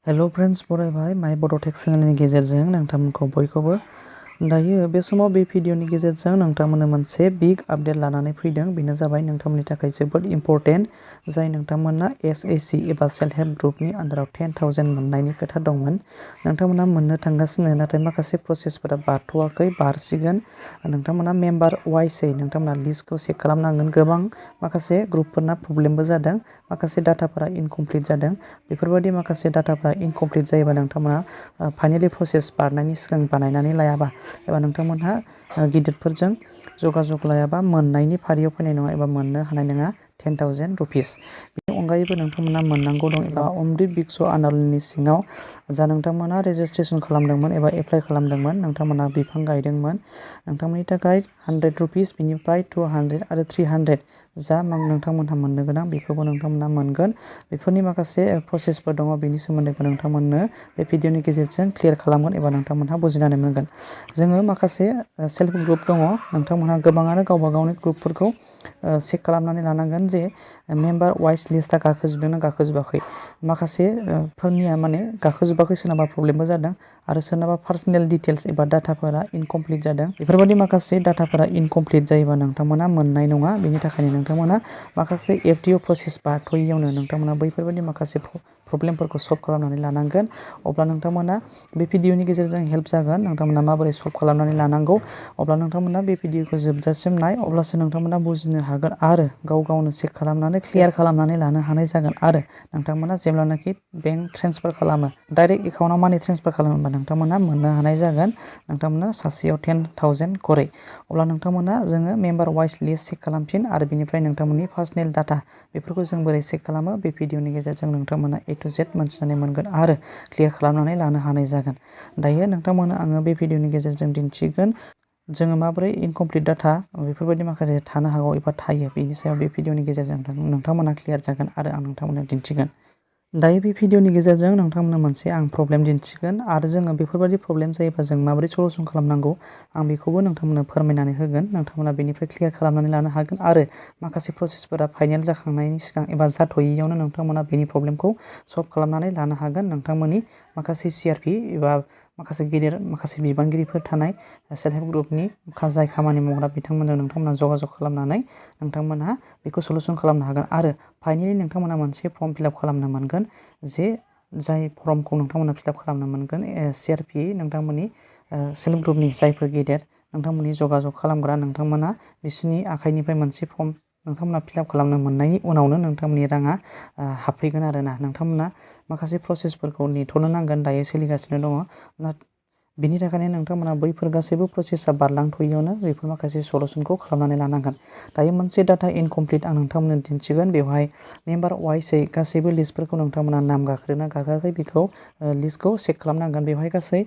Hello friends बरायबाय माय बड' tech चेनेलनि गेजेरजों नोंथांमोनखौ बयखौबो दायो बे समाव बे भिडिअनि गेजेरजों नोंथांमोननो मोनसे बिग आपडेट लानानै फैदों। बेनो जाबाय नोंथांमोननि थाखाय जोबोद इम्पोर्टेन्ट जाय नोंथांमोना एसएससि एबा सेल्फ हेल्प ग्रुपनि आन्डाराव 10,000 मोननायनि खोथा दंमोन। नोंथांमोना मोननो थांगासिनो नाथाय माखासे प्रसेसफोरा बारथ'वाखै बारसिगोन। नोंथांमोना मेम्बार वाइसै नोंथांमोना लिस्टखौ चेक खालामनांगोन। गोबां माखासे ग्रुपफोरना प्रब्लेमबो जादों, माखासे डाटाफोरा इनकमप्लिट जादों। बेफोरबायदि माखासे डाटाफोरा इनकमप्लिट जायोबा नोंथांमोना फाइनालि प्रसेस बारनायनि सिगां बानायनानै लायाबा एबा नोंथांमोनहा गिदिरफोरजों जगाजग लायाबा मोननायनि फारियाव फैनाय नङा एबा मोननो हानाय नङा 10,000 रुपिस। बेनि अनगायैबो नोंथांमोना मोननांगौ दं एबा अमृतबृक्ष आन्दलननि सिङाव जा नोंथांमोना रेजिस्ट्रेसन खालामदोंमोन एबा एप्लाइ खालामदोंमोन, नोंथांमोना बिफां गायदोंमोन, नोंथांमोननि थाखाय 100 रुपिस बिनिफ्राय 200 आरो 300 जा नोंथांमोनहा मोननो गोनां बेखौबो नोंथांमोना मोनगोन। बेफोरनि माखासे प्रसेसफोर दङ, बेनि सोमोन्दैबो नोंथांमोननो बे भिडिअनि गेजेरजों क्लियार खालामगोन एबा नोंथांमोनहा बुजिनानै मोनगोन। जोङो माखासे सेल्फ ग्रुप दङ, नोंथांमोनहा गोबाङानो गावबा गावनि ग्रुपफोरखौ चेक खालामनानै लानांगोन जे मेम्बार वाइस लिस्टआ गाखोजोबदोंना गाखोजोबाखै। माखासे फोरनिया माने गाखोजोबाखै, सोरनाबा प्रब्लेमबो जादों आरो सोरनाबा पार्सनेल डिटेल्स एबा डाटाफोरा इनकमप्लिट जादों। बेफोरबायदि माखासे डाटाफोरा इनकमप्लिट जायोबा नोंथांमोना मोननाय नङा। बेनि थाखायनो नोंथांमोना माखासे एफडिअ प्रसेस बारथ'यैयावनो नोंथांमोना बैफोरबायदि माखासे प्रब्लेमफोरखौ सल्भ खालामनानै लानांगोन। अब्ला नोंथांमोना बे भिडिअनि गेजेरजों हेल्प जागोन। नोंथांमोना माबोरै सल्भ खालामनानै लानांगौ, अब्ला नोंथांमोना बे भिडिअखौ जोबजासिम नाय, अब्लासो नोंथांमोना बुजिनो हागोन आरो गाव गावनो चेक खालामनानै क्लियार खालामनानै लानो हानाय जागोन। आरो नोंथांमोना जेब्लानाखि बेंक ट्रेन्सफार खालामो, डाइरेक्ट एकाउन्टआव मानि ट्रेन्सफार खालामोबा नोंथांमोना मोननो हानाय जागोन। नोंथांमोना सासेयाव 10,000 खरै। अब्ला नोंथांमोना जोङो मेम्बार वाइस लिस्ट चेक खालामफिन आरो बिनिफ्राय नोंथांमोननि पार्सनेल डाटा बेफोरखौ जों बोरै चेक खालामो बे भिडिअनि गेजेरजों नोंथांमोना A to Z मोनथिनानै मोनगोन आरो क्लियार खालामनानै लानो हानाय जागोन। दायो नोंथांमोननो आङो बे भिडिअनि गेजेरजों दिन्थिगोन जोङो माबोरै इनकमप्लिट डाटा बेफोरबायदि माखासे थानो हागौ एबा थायो, बेनि सायाव बे भिडिअनि गेजेरजों नोंथांमोना क्लियार जागोन आरो आं नोंथांमोननो दिन्थिगोन। दायो बे भिडिअनि गेजेरजों नोंथांमोननो मोनसे आं प्रब्लेम दिन्थिगोन आरो जोङो बेफोरबायदि प्रब्लेम जायोबा जों माबोरै सल्युसन खालामनांगौ आं बेखौबो नोंथांमोननो फोरमायनानै होगोन। नोंथांमोना बेनिफ्राय क्लियार खालामनानै लानो हागोन आरो माखासे प्रसेसफोरा फाइनेल जाखांनायनि सिगां एबा जाथ'यैयावनो नोंथांमोना बेनि प्रब्लेमखौ सल्भ खालामनानै लानो हागोन। नोंथांमोननि माखासे CRP एबा माखासे गिदिर माखासे बिबानगिरिफोर थानाय सेल्फ हेल्प ग्रुपनि जाय खामानि मावग्रा बिथांमोनजों नोंथांमोना जगाजग खालामनानै नोंथांमोनहा बेखौ सल्युसन खालामनो हागोन। आरो फाइनेलि नोंथांमोना मोनसे फर्म फिलआप खालामनो मोनगोन, जे जाय फर्मखौ नोंथांमोना फिलआप खालामनो मोनगोन CRP नोंथांमोननि सेल्फ हेल्प ग्रुपनि जायफोर गेदेर नोंथांमोननि जगाजग खालामग्रा नोंथांमोना बिसोरनि आखाइनिफ्राय मोनसे फर्म नोंथांमोना फिलआप खालामनो मोननायनि उनावनो नोंथांमोननि राङा हाबफैगोन आरोना। नोंथांमोना माखासे प्रसेसफोरखौ नेथ'नो नांगोन, दायो सोलिगासिनो दङ। बिनि थाखायनो नोंथांमोना बैफोर गासैबो प्रसेसा बारलांथ'यैयावनो बेफोर माखासे सल्युसनखौ खालामनानै लानांगोन। दायो मोनसे डाटा इनकमप्लिट आं नोंथांमोननो दिन्थिगोन। बेवहाय मेम्बार वाइसै गासैबो लिस्टफोरखौ नोंथांमोना नाम गाखोदोंना गाखोआखै बेखौ लिस्टखौ चेक खालामनांगोन। बेवहाय गासै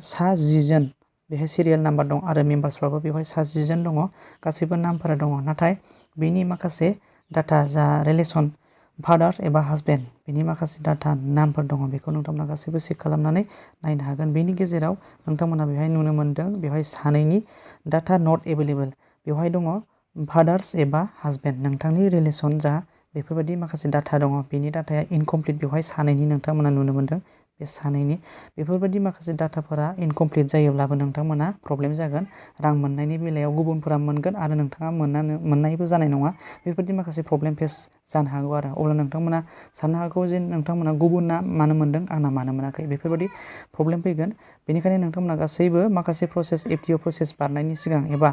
10 जन बेहाय सिरियेल नाम्बार दं आरो मेम्बार्सफ्राबो बेवहाय 10 जन दङ, गासैबो नामफोरा दङ। नाथाय बेनि माखासे डाटा जा रिलेसन फादार एबा हासबेन्ड बेनि माखासे डाटा नामफोर दङ, बेखौ नोंथांमोना गासैबो चेक खालामनानै नायनो हागोन। बेनि गेजेराव नोंथांमोना बेवहाय नुनो मोनदों बेवहाय सानैनि डाटा नट एभेलेबल बेवहाय दङ फादार्स एबा हासबेन्ड नोंथांनि रिलेसन जा बेफोरबायदि माखासे डाटा दङ, बेनि डाटाया इनकमप्लिट बेवहाय सानैनि नोंथांमोना नुनो मोनदों। बे सानैनि बेफोरबायदि माखासे डाटाफोरा इनकमप्लिट जायोब्लाबो नोंथांमोना प्रब्लेम जागोन। रां मोननायनि बेलायाव गुबुनफोरा मोनगोन आरो नोंथाङा मोननायबो जानाय नङा। बेफोरबायदि माखासे प्रब्लेम फेस जानो हागौ आरो अब्ला नोंथांमोना साननो हागौ जे नोंथांमोना गुबुना मानो मोनदों आंना मानो मोनाखै, बेफोरबायदि प्रब्लेम फैगोन। बेनिखायनो नोंथांमोना गासैबो माखासे प्रसेस FTO प्रसेस बारनायनि सिगां एबा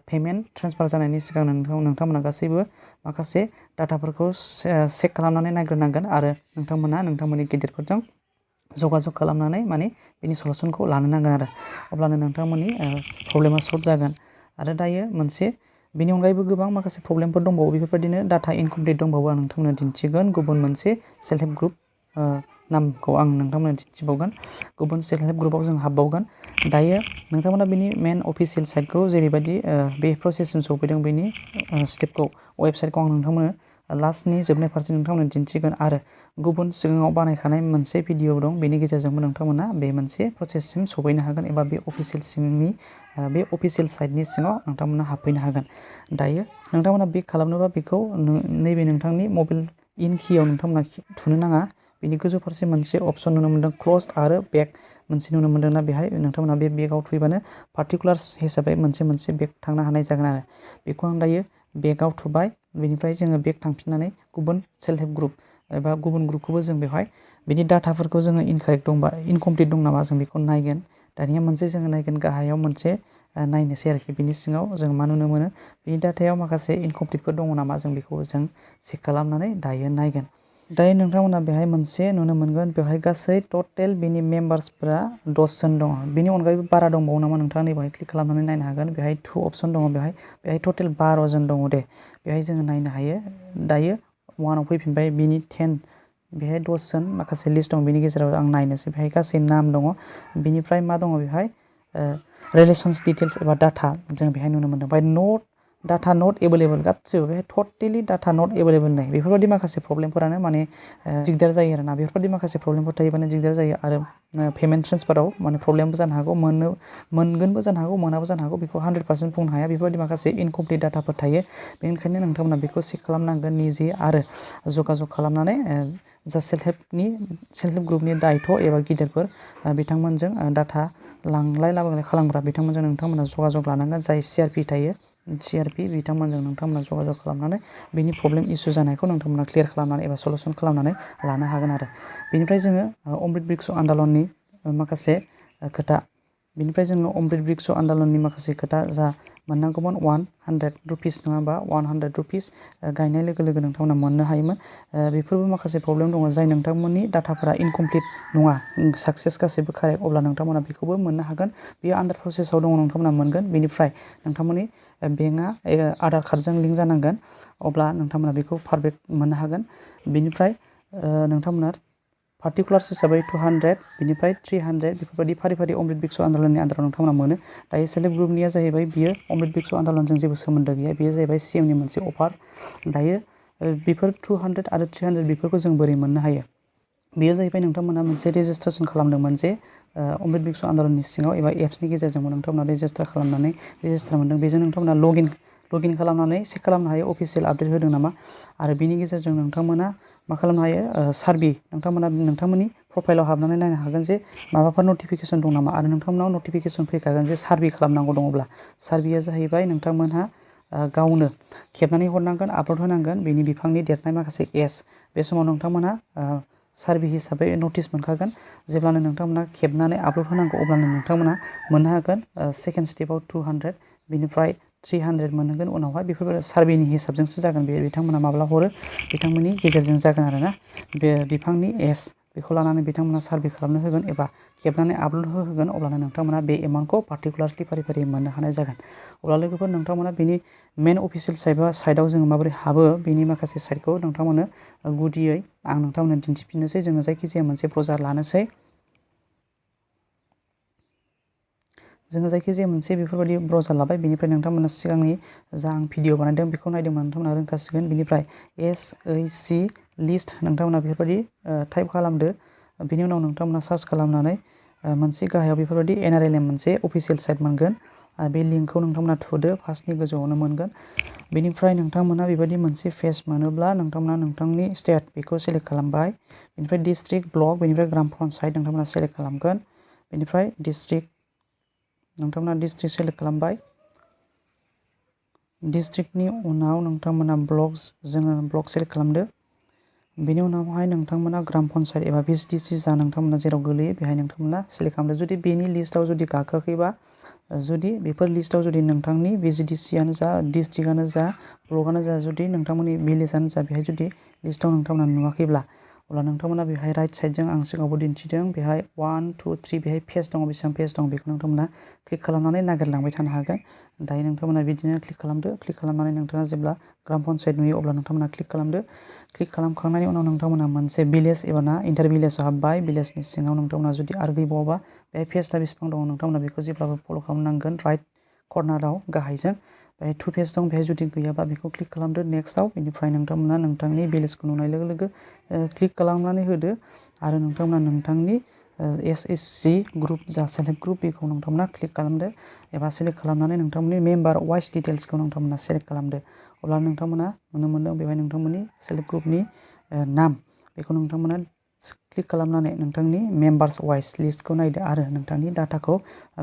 पेमेन्ट ट्रेन्सफार जानायनि सिगां नोंथांमोना गासैबो माखासे डाटाफोरखौ चेक खालामनानै नायग्रोनांगोन आरो नोंथांमोना नोंथांमोननि गिदिरफोरजों जगाजग खालामनानै माने बेनि सल्युसनखौ लानो नांगोन आरो अब्लानो नोंथांमोननि प्रब्लेमा सल्भ जागोन। आरो दायो मोनसे बेनि अनगायैबो गोबां माखासे प्रब्लेमफोर दंबावो, बेफोरबायदिनो डाटा इनकमप्लिट दंबावो। आं नोंथांमोननो दिन्थिगोन गुबुन मोनसे सेल्फ हेल्प ग्रुप नामखौ आं नोंथांमोननो दिन्थिबावगोन। गुबुन सेल्फ हेल्प ग्रुपआव जों हाबबावगोन। दायो नोंथांमोना बेनि मेन अफिसियेल साइटखौ जेरैबायदि बे प्रसेससिम सौफैदों बेनि स्टेपखौ वेबसाइटखौ आं नोंथांमोननो लास्टनि जोबनाय फारसे नोंथांमोननो दिन्थिगोन। आरो गुबुन सिगाङाव बानायखानाय मोनसे भिडिअ दं, बेनि गेजेरजोंबो नोंथांमोना बे मोनसे प्रसेससिम सौफैनो हागोन एबा बे अफिसियेल सिंनि बे अफिसियेल साइटनि सिङाव नोंथांमोना हाबफैनो हागोन। दायो नोंथांमोना बेक खालामनोबा बेखौ नैबे नोंथांनि मबाइल इन कियाव नोंथांमोना थुनो नाङा, बिनि गोजौ फारसे मोनसे अपसन नुनो मोनदों क्लोज आरो बेक मोनसे नुनो मोनदोंना बेहाय नोंथांमोना बे बेकआव थुयोबानो पार्टिकुलार्स हिसाबै मोनसे बेक थांनो हानाय जागोन आरो बेखौ आं दायो बेकआव थुबाय बेनिफ्राय जोङो बेक थांफिननानै गुबुन सेल्फ हेल्प ग्रुप एबा गुबुन ग्रुपखौबो जों बेवहाय बिनि डाटाफोरखौ जोङो इनकारेक्ट दंबा इनकमप्लिट दं नामा जों बेखौ नायगोन दानिया मोनसे जोङो नायगोन गाहायाव मोनसे नायनोसै आरोखि बिनि सिङाव जों मा नुनो मोनो बिनि डाटायाव माखासे इनकमप्लिटफोर दङ नामा जों बेखौ जों चेक खालामनानै दायो नायगोन दायो नोंथांमोना बेहाय मोनसे नुनो मोनगोन बेवहाय गासै टटेल बिनि मेम्बार्सफोरा 10 जन दङ बिनि अनगायैबो बारा दंबावो नामा नोंथाङा नैबेहाय क्लिक खालामनानै नायनो हागोन बेहाय 2 अपसन दङ बेहाय टटेल 12 जन दङ दे बेहाय जोङो नायनो हायो दायो 1आव फैफिनबाय बिनि 10 बेहाय 10 जन माखासे लिस्ट दं बिनि गेजेराव आं नायनोसै बेहाय गासै नाम दङ बिनिफ्राय मा दङ बेहाय रिलेसन्स डिटेल्स एबा डाटा जों बेहाय नुनो मोनदों बाय नट डाटा नट एभेलेबल गासिबो बेहाय टटेलि डाटा नट एभेलेबल नै बेफोरबायदि माखासे प्रब्लेमफोरानो माने दिगदार जायो आरोना बेफोरबायदि माखासे प्रब्लेमफोर थायोबानो दिगदार जायो आरो पेमेन्ट ट्रेन्सफाराव माने प्रब्लेमबो जानो हागौ मोनगोनबो जानो हागौ मोनाबो जानो हागौ बेखौ 100% बुंनो हाया बेफोरबायदि माखासे इनकमप्लिट डाटाफोर थायो बेनिखायनो नोंथांमोना बेखौ चेक खालामनांगोन निजे आरो जगाजग खालामनानै जा सेल्फ हेल्प ग्रुपनि दायथ' एबा गिदिरफोर बिथांमोनजों डाटा लांलाय लाबोलाय खालामग्रा बिथांमोनजों नोंथांमोना जगाजग लानांगोन जाय CRP थायो CRP बिथांमोनजों नोंथांमोना जगाजग खालामनानै बिनि प्रब्लेम इसु जानायखौ नोंथांमोना क्लियार खालामनानै एबा सल्युसन खालामनानै लानो हागोन आरो बेनिफ्राय जोङो अमृतबृक्ष आन्दलननि माखासे खोथा बिनिफ्राय जोङो अमृतबृक्ष आन्दलननि माखासे खोथा जा मोननांगौमोन 100 रुपिस नङाबा 100 रुपिस गायनाय लोगो लोगो नोंथांमोना मोननो हायोमोन बेफोरबो माखासे प्रब्लेम दङ जाय नोंथांमोननि डाटाफोरा इनकमप्लिट नङा साक्सेस गासैबो कारेक्ट अब्ला नोंथांमोना बेखौबो मोननो हागोन बेयो आन्दार प्रसेसआव दङ नोंथांमोना मोनगोन बेनिफ्राय नोंथांमोननि बेंकआ आधार कार्डजों लिंक जानांगोन अब्ला नोंथांमोना बेखौ पारफेक्ट मोननो हागोन बेनिफ्राय नोंथांमोना पार्टिकुलार्स हिसाबै 200 बिनिफ्राय 300 बेफोरबायदि फारि फारि अमृतबृक्ष आन्दलननि आन्दाराव नोंथांमोना मोनो दायो सेल्फ हेल्प ग्रुपनिया जाहैबाय बियो अमृतबृक्ष आन्दलनजों जेबो सोमोन्दो गैया बेयो जाहैबाय CMनि मोनसे अफार दायो बेफोर 200 आरो 300 बेफोरखौ जों बोरै मोननो हायो बेयो जाहैबाय नोंथांमोना मोनसे रेजिस्ट्रेसन खालामदोंमोन जे अमृतबृक्ष आन्दलननि सिङाव एबा एप्सनि गेजेरजोंबो नोंथांमोना रेजिस्टार खालामनानै रेजिस्टार मोनदों बेजों नोंथांमोना लगइन खालामनानै चेक खालामनो हायो अफिसियेल आपडेट होदों नामा आरो बिनि गेजेरजों नोंथांमोना मा खालामनो हायो सार्भे नोंथांमोना नोंथांमोननि प्रफाइलाव हाबनानै नायनो हागोन जे माबाफोर नटिफिकेसन दं नामा आरो नोंथांमोनाव नटिफिकेसन फैखागोन जे सार्भे खालामनांगौ दङब्ला सार्भेया जाहैबाय नोंथांमोनहा गावनो खेबनानै हरनांगोन आपल'ड होनांगोन बेनि बिफांनि देरनाय माखासे एज बे समाव नोंथांमोना सार्भे हिसाबै नटिस मोनखागोन जेब्लानो नोंथांमोना खेबनानै आपल'ड होनांगौ अब्लानो नोंथांमोना मोननो हागोन सेकेन्ड स्टेपाव 200 बिनिफ्राय 300 मोनगोन उनावहाय बेफोर सार्भेनि हिसाबजोंसो जागोन बे बिथांमोना माब्ला हरो बिथांमोननि गेजेरजों जागोन आरोना बे बिफांनि एज बेखौ लानानै बिथांमोना सार्भे खालामनो होगोन एबा खेबनानै आपल'ड होगोन अब्लानो नोंथांमोना बे एमाउन्टखौ पार्टिकुलारलि फारि फारि मोननो हानाय जागोन अब्ला लोगोफोर नोंथांमोना बेनि मेन अफिसियेल साइटआव जोङो माबोरै हाबो बेनि माखासे साइटखौ नोंथांमोननो गुदियै आं नोंथांमोननो दिन्थिफिननोसै जोङो जायखिजाया मोनसे ब्राउजार लानोसै जोङो जायखिजाया मोनसे बेफोरबायदि ब्राउजार लाबाय बेनिफ्राय नोंथांमोना सिगांनि जा आं भिडिअ बानायदों बेखौ नायदोंमोन नोंथांमोना रोंखासिगोन बेनिफ्राय SAC लिस्ट नोंथांमोना बेफोरबायदि टाइप खालामदो बेनि उनाव नोंथांमोना सार्च खालामनानै मोनसे गाहायाव बेफोरबायदि NRLM मोनसे अफिसियेल साइट मोनगोन बे लिंकखौ नोंथांमोना थुदो फार्स्टनि गोजौआवनो मोनगोन बेनिफ्राय नोंथांमोना बेबायदि मोनसे पेज मोनोब्ला नोंथांमोना नोंथांनि स्टेट बेखौ सेलेक्ट खालामबाय बेनिफ्राय डिस्ट्रिक्ट ब्लक बेनिफ्राय ग्राम पन्सायत नोंथांमोना सेलेक्ट खालामगोन बेनिफ्राय डिस्ट्रिक्ट नोंथांमोना डिस्ट्रिक्ट सेलेक्ट खालामबाय डिस्ट्रिक्टनि उनाव नोंथांमोना जोङो ब्लक सेलेक्ट खालामदो बेनि उनावहाय नोंथांमोना ग्राम पन्सायत एबा VCDC जा नोंथांमोना जेराव गोलैयो बेहाय नोंथांमोना सेलेक्ट खालामदो जुदि बेनि लिस्टआव जुदि गाखोआखैबा जुदि बेफोर लिस्टआव जुदि नोंथांनि VCDCआनो जा डिस्ट्रिक्टआनो जा ब्लकआनो जा जुदि नोंथांमोननि भिलेजआनो जा बेहाय जुदि लिस्टआव नोंथांमोना नुवाखैब्ला अब्ला नोंथांमोना बेहाय राइट साइडजों आं सिगाङावबो दिन्थिदों बेहाय 1 2 3 बेहाय पेज दङ बेसेबां पेज दं बेखौ नोंथांमोना क्लिक खालामनानै नागिरलांबाय थानो हागोन दायो नोंथांमोना बिदिनो क्लिक खालामदो क्लिक खालामनानै नोंथाङा जेब्ला ग्राम पन्सायत नुयो अब्ला नोंथांमोना क्लिक खालामदो क्लिक खालामखांनायनि उनाव नोंथांमोना मोनसे भिलेज एबा इन्टार भिलेजाव हाबबाय भिलेजनि सिङाव नोंथांमोना जुदि आरो गैबावाबा बेहाय पेजआ बेसेबां दङ नोंथांमोना बेखौ जेब्लाबो फल' खालामनांगोन राइट कर्नाराव गाहायजों बेहाय 2 पेज दं बेहाय जुदि गैयाबा बेखौ क्लिक खालामदो नेक्स्टआव बेनिफ्राय नोंथांमोना नोंथांनि भिलेजखौ नुनाय लोगो लोगो क्लिक खालामनानै होदो आरो नोंथांमोना नोंथांनि SSG ग्रुप जा सेल्फ हेल्प ग्रुप बेखौ नोंथांमोना क्लिक खालामदो एबा सेलेक्ट खालामनानै नोंथांमोननि मेम्बार वाइस डिटेल्सखौ नोंथांमोना सेलेक्ट खालामदो अब्ला नोंथांमोना नुनो मोनदों बेवहाय नोंथांमोननि सेल्फ हेल्प ग्रुपनि नाम बेखौ नोंथांमोना क्लिक खालामनानै नोंथांनि मेम्बार्स वाइस लिस्टखौ नायदो आरो नोंथांनि डाटाखौ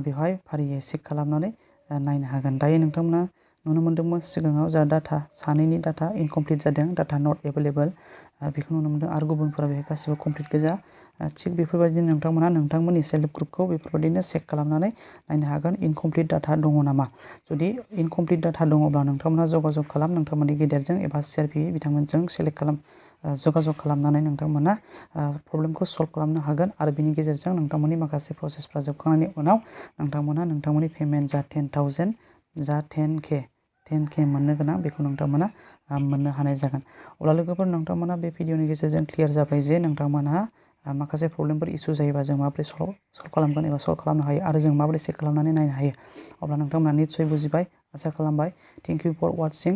बेवहाय फारियै चेक खालामनानै नायनो हागोन। दायो नोंथांमोना नुनो मोन्दोंमोन सिगाङाव जा डाटा सानैनि डाटा इनकमप्लिट जादों, डाटा नट एभेलेबल बेखौ नुनो मोन्दों आरो गुबुनफोरा बेहाय गासिबो कमप्लिट गोजा। थिग बेफोरबायदिनो नोंथांमोना नोंथांमोननि सेल्फ हेल्प ग्रुपखौ बेफोरबायदिनो चेक खालामनानै नायनो हागोन इनकमप्लिट डाटा दङ नामा। जुदि इनकमप्लिट डाटा दङब्ला नोंथांमोना जगाजग खालाम नोंथांमोननि गेदेरजों एबा सिआरपि बिथांमोनजों जगाजग खालामनानै नोंथांमोना प्रब्लेमखौ सल्भ खालामनो हागोन आरो बिनि गेजेरजों नोंथांमोननि माखासे प्रसेसफ्रा जोबखांनायनि उनाव नोंथांमोना नोंथांमोननि पेमेन्ट जा 10,000 जा 10K मोननो गोनां बेखौ नोंथांमोना मोननो हानाय जागोन। अब्ला लोगोफोर नोंथांमोना बे भिडिअनि गेजेरजों क्लियार जाबाय जे नोंथांमोनहा माखासे प्रब्लेमफोर इसु जायोबा जों माबोरै सल्भ खालामगोन एबा सल्भ खालामनो हायो आरो जों माबोरै चेक खालामनानै नायनो हायो। अब्ला नोंथांमोना निस्सय बुजिबाय, आसा खालामबाय। Thank you for वाचिं।